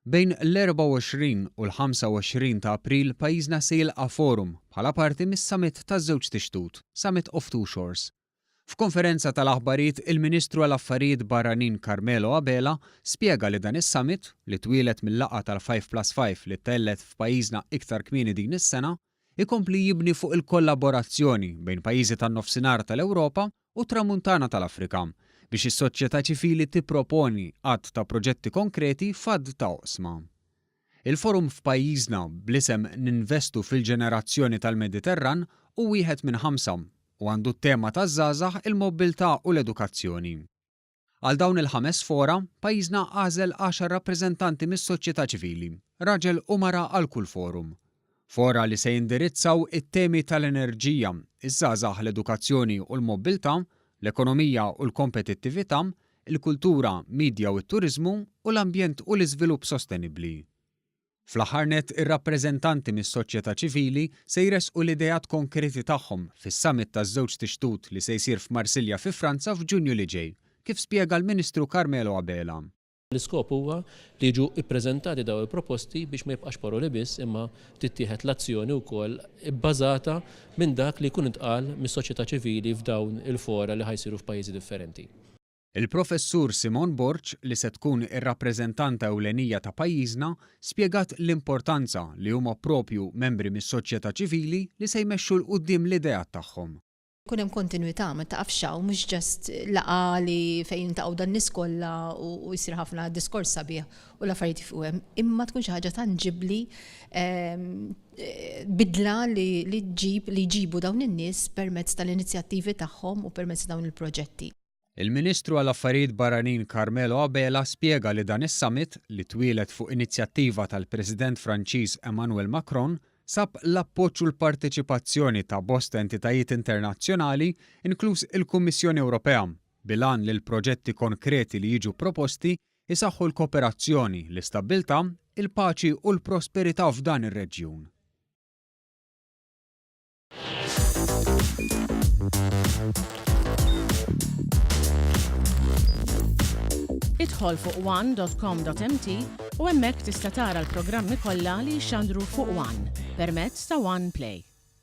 Bejn l-24 u l-25 ta' April pajjiżna se jilqa' forum bħala parti mis-Summit taż-Żewġt Ixtut, Summit of Two Shores. F'konferenza tal-aħbarijiet il-Ministru għal-Affarijiet Barranin Carmelo Abela spjega li dan is-summit, li twieled mil-laqgħa tal-Five Plus Five li ttellgħet f'pajjiżna iktar kmieni din is-sena, ikompli jibni fuq il-kollaborazzjoni bejn pajjiżi tan-Nofsinhar tal-Ewropa u t-Tramuntana tal-Afrika biex is-soċjetà ċivili tipproponi għadd ta' proġetti konkreti f'għadd ta' oqsma. Il-forum f'pajjiżna bl-isem Ninvestu fil-Ġenerazzjoni tal-Mediterran hu wieħed minn ħamsa u għandu t-tema taż-żgħażagħ, il-mobbiltà u l-edukazzjoni. Għal dawn il-ħames fora, pajjiżna għażel għaxar rappreżentanti mis-soċjetà ċivili, raġel u mara għal kull forum. Fora li se jindirizzaw it-temi tal-enerġija, iż-żgħażagħ, l-edukazzjoni u l-mobbiltà, l-ekonomija u l-kompetittività, il-kultura, midja u t-turiżmu, u l-ambjent u l-iżvilupp sostenibbli. Fl-aħħar nett, ir-rappreżentanti mis-soċjetà ċivili se jressqu l-ideat konkreti tagħhom fis-Summit taż-Żewġt Ixtut li se jsir f'Marsilja fi Franza f'Ġunju li ġej, kif spjega l-Ministru Carmelo Abela. L-iskop huwa li jiġu ppreżentati dawn il-proposti biex ma jibqax paroli biss imma tittieħed l-azzjoni wkoll ibbażata minn dak li jkun intqal mis-soċjetà ċivili f'dawn il-fora li ħa jsiru f'pajjiżi differenti. Il-Professur Simone Borg, li se tkun ir-rappreżentanta ewlenija ta' pajjiżna, spjegat l-importanza li huma proprju membri mis-soċjetà ċivili li se jmexxu 'l quddiem l-ideat tagħhom. Ikun hemm kontinwità, ma taqafx hawn, mhux just laqgħa li fejn jiltaqgħu dan-nies kollha u jsir ħafna diskors sabiħ u l-affarijiet jifqu hemm, imma tkun xi ħaġa tanġibbli bidla li ġġib li jġibu dawn in-nies permezz tal-inizjattivi tagħhom u permezz ta' dawn il-proġetti. Il-Ministru għall-Affarijiet Barranin Carmelo Abela spjega li dan is-summit, li twieled fuq inizjattiva tal-President Franċiż Emmanuel Macron, sab l-appoġġ u l-parteċipazzjoni ta' bosta entitajiet internazzjonali, inkluż il-Kummissjoni Ewropea, bil-għan li l-proġetti konkreti li jiġu proposti jsaħħu l-kooperazzjoni, l-istabbiltà, il-paċi u l-prosperità f'dan ir-reġjun. Idħol fuq one.com.mt u hemmhekk tista' tara l-programmi kollha li jixxandru fuq One permezz ta' One Play.